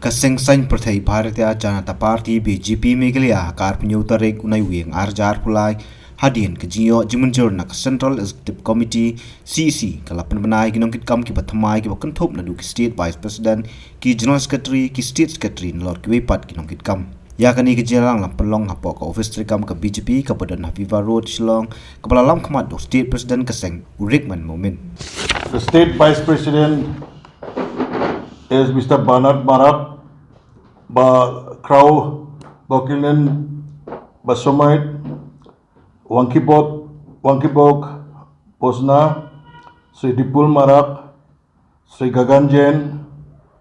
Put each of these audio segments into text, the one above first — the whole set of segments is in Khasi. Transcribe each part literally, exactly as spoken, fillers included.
Ka Seng Saiñ Pyrthei Bharatiya Janata Party, B J P, Meghalaya ha ka arphew hynñiew tarik u Naiwieng arhajar arphew lai, hadien ka jingïoh jingmynjur na ka Central Executive Committee, C E C, ka la pynbna ïa ki nongkitkam kiba thymmai kiba kynthup naduh ki State Vice President, ki General Secretary, ki State Secretary, nalor kiwei pat ki nongkitkam. Ïa kane ka jingïalang la pynlong hapoh ka ophis treikam ka B J P kaba don ha Viva Road, Shillong, kaba la lam khmat da u State President ka seng, u Rickman Momin. The State Vice President is Mister Bernard Marak, Bah Kraw Bokilin, Bah Somait, Wangkibok, Wangkibok Bosna, Sri Dipul Marak, Sri Gagan Jain,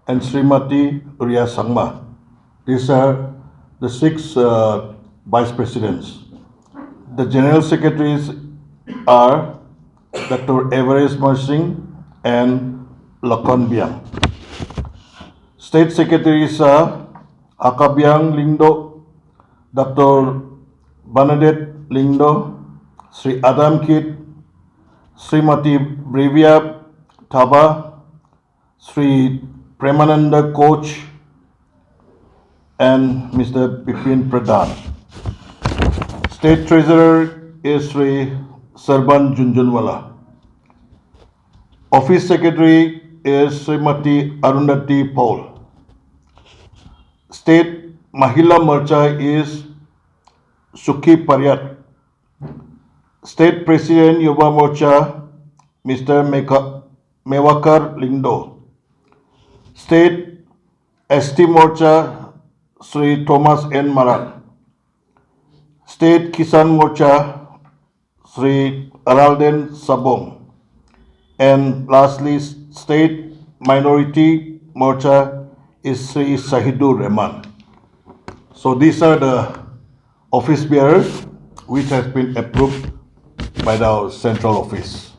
and Srimati Ria Sangma. These are the six uh, vice presidents. The general secretaries are Doctor Everest Marsing and Lakhon Biang. State secretaries are Hakabiang Lyngdoh, Doctor Bernadette Lyngdoh, Sri Adam Kit, Srimati Brevia Thaba, Sri Premananda Koch, and Mister Bipin Pradhan. State Treasurer is Sri Sarban Jhunjhunwala. Office Secretary is Srimati Arundhati Paul. State Mahila Morcha is Sukhi Pariat. State President Yuva Morcha, Mister Meka-, Mewakar Lyngdoh. State S T Morcha, Sri Thomas N Marak. State Kisan Morcha, Sri Aralden Sabong. And lastly, State Minority Morcha is Sri Sahidur Rahman. So these are the office bearers which has been approved by the central office.